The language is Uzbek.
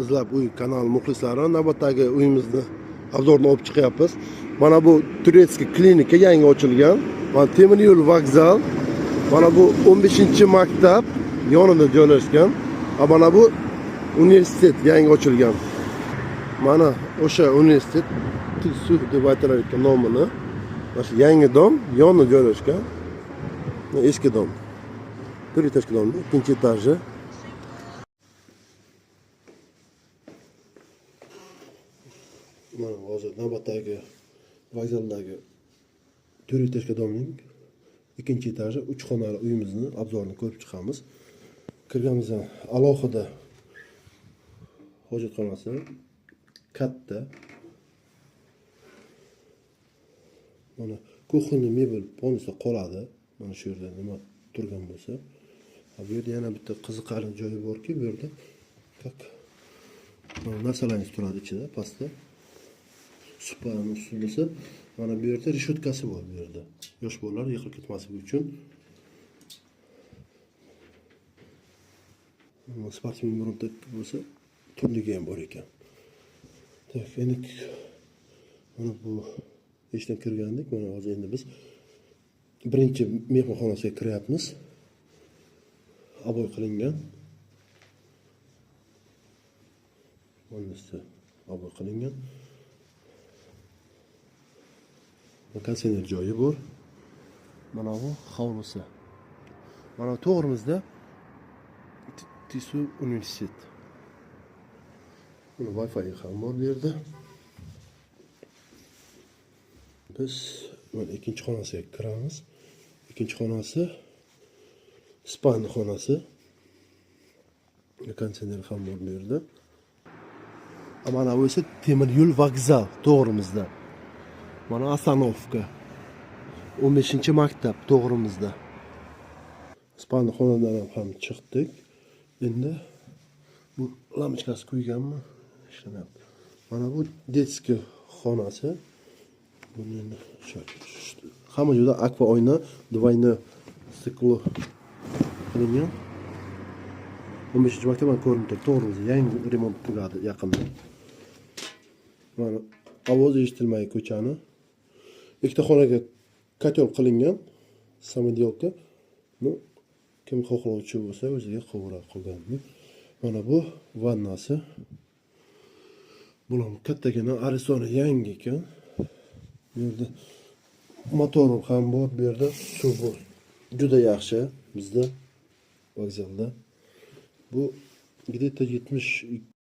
Izlab uy kanali muxlislari, navbatdagi uyimizni обзор ini olib chiqyapmiz. Mana bu турецкий klinika yangi ochilgan. Mana temir yo'l vokzal. Mana bu 15-maktab yonida joylashgan. Mana bu universitet yangi ochilgan. Mana o'sha universitet, Tilsuv deb aytilar ekan nomini. Mana shu yangi dom yonida joylashgan. Eski dom. Bir этажli domni ikkinchi etaji. Mana hozir navbatdagi vokzaldagi to'rt этажli domning ikkinchi etaji, uch xonali uyimizni обзор ini ko'rib chiqamiz. Kirganimizdan alohida hojatxonasi katta. Mana кухонный mebel полностью qoladi. Mana shu yerda nima turgan bo'lsa. Bu yerda yana bitta qiziqarli joyi borki, bu yerda как narsalarningiz turadi ichida, pastda. Supani ustida mana bu yerda reshotkasi bor bu yerda. Yosh bolalar yiqilib ketmasligi uchun. Sportmen bironta bo'lsa, turnigi ham bor ekan. Так, endi mana bu eshikdan kirgandik. Mana hozir endi biz birinchi mehmonxonasiga kiryapmiz. Oboy qilingan. Полностью oboy qilingan. Konditsioner joyi bor. Mana bu hovlisi. Mana to'g'rimizda Tisu universitet. Buni Wi-Fi ham bor bu yerda. Biz mana ikkinchi xonasiga kiramiz. Ikkinchi xonasi spalni xonasi. Konditsioner ham bor bu yerda. Mana bu esa temir yo'l vokzal to'g'rimizda. Mana остановка. 15-maktab to'g'rimizda. Spalni xonadan ham chiqdik. Endi bu lampochkasi kuyganmi? Ishlamayapti. Mana bu детский xonasi. Buni endi hamma joyda akva oyna, двойной стекло qilingan. 15-maktab mana ko'rinib turibdi to'g'rimizda. Yangi remont tugadi yaqinda. Mana ovoz eshitilmay ko'chani. Ikkita xonaga котел qilingan, самоделка. Ну, kim xohlovchi bo'lsa o'ziga qovuradi qolganini. Mana bu vannasi. Bu ham kattagina, Arisoni yangi ekan. Bu yerda motor ham bor, bu yerda suv bor. Juda yaxshi bizda vokzalda. Bu где-то 70